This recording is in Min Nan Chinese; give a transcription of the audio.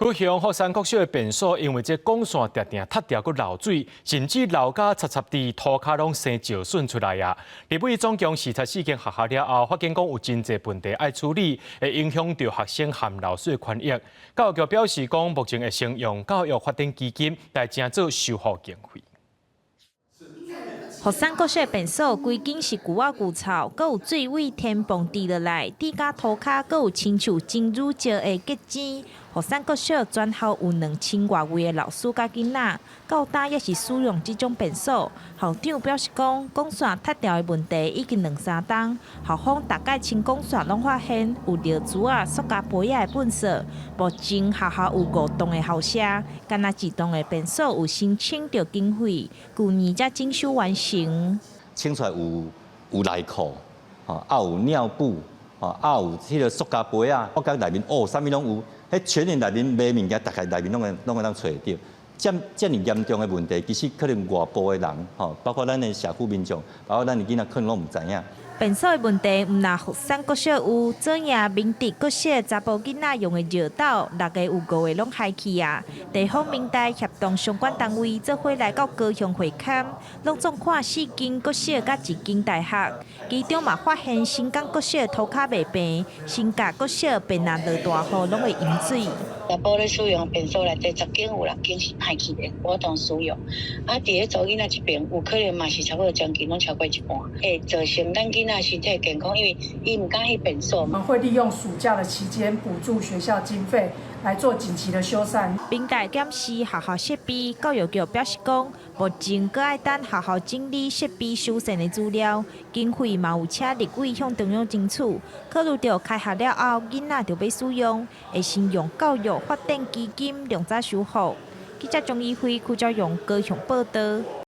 高雄福山國小的便所，因為這管線定定塌掉，閣漏水，甚至漏甲插插佇塗跤攏生石筍出來啊！立委總共視察四間學校了後，發現講有真濟問題愛處理，會影響著學生含漏水的權益。教育局表示講，目前會先用教育發展基金來成做修復經費。福山國小的便所規間是舊仔舊臭，閣有水位天崩滴落來，地甲塗跤閣有親像真乳石的結晶。福山國小全校有2000外位的老師佮囡仔，到今猶是使用這種便所。校長表示講，管線塌掉的問題已經兩三冬，校方逐擺清管線攏發現有尿珠仔、塑膠杯仔的糞埽。目前學校有五棟的校舍，干焦一棟的便所有申請著經費，舊年才整修完成。清出來有內褲，吼，啊有尿布，吼，啊有彼个塑膠杯仔，我感覺內面哦，啥物攏有，彼全聯內面賣物件，逐个內面攏會當揣著。遮爾嚴重的問題，其實可能外部的人，吼，包括咱的社區民眾，包括咱的囡仔，可能攏毋知影。便所的問題毋但福山國小有，左營明德國小查埔囡仔用的尿斗，六个有五个攏害去啊！地方民代協同相關單位做伙來到高雄會勘，攏總看四間國小佮一間大學，其中嘛發現新港國小塗跤袂平，新甲國小便若落大雨攏會淹水。查埔咧使用便所內底10間有6間是歹去的，無法度使用。啊，佇咧查某囡仔這邊，有可能嘛是差不多將近攏超過一半，會造成咱囡仔身體健康，因為伊毋敢去便所。我們會利用暑假的期間補助學校經費來做緊急的修繕。民代檢視學校設備，教育局表示講，目前閣愛等學校整理設備修繕的資料，經費嘛有請立委向中央爭取。考慮著開學了後，囡仔就欲使用，會先用教育發展基金量早修復。記者張怡輝、柯昭勇高雄報導。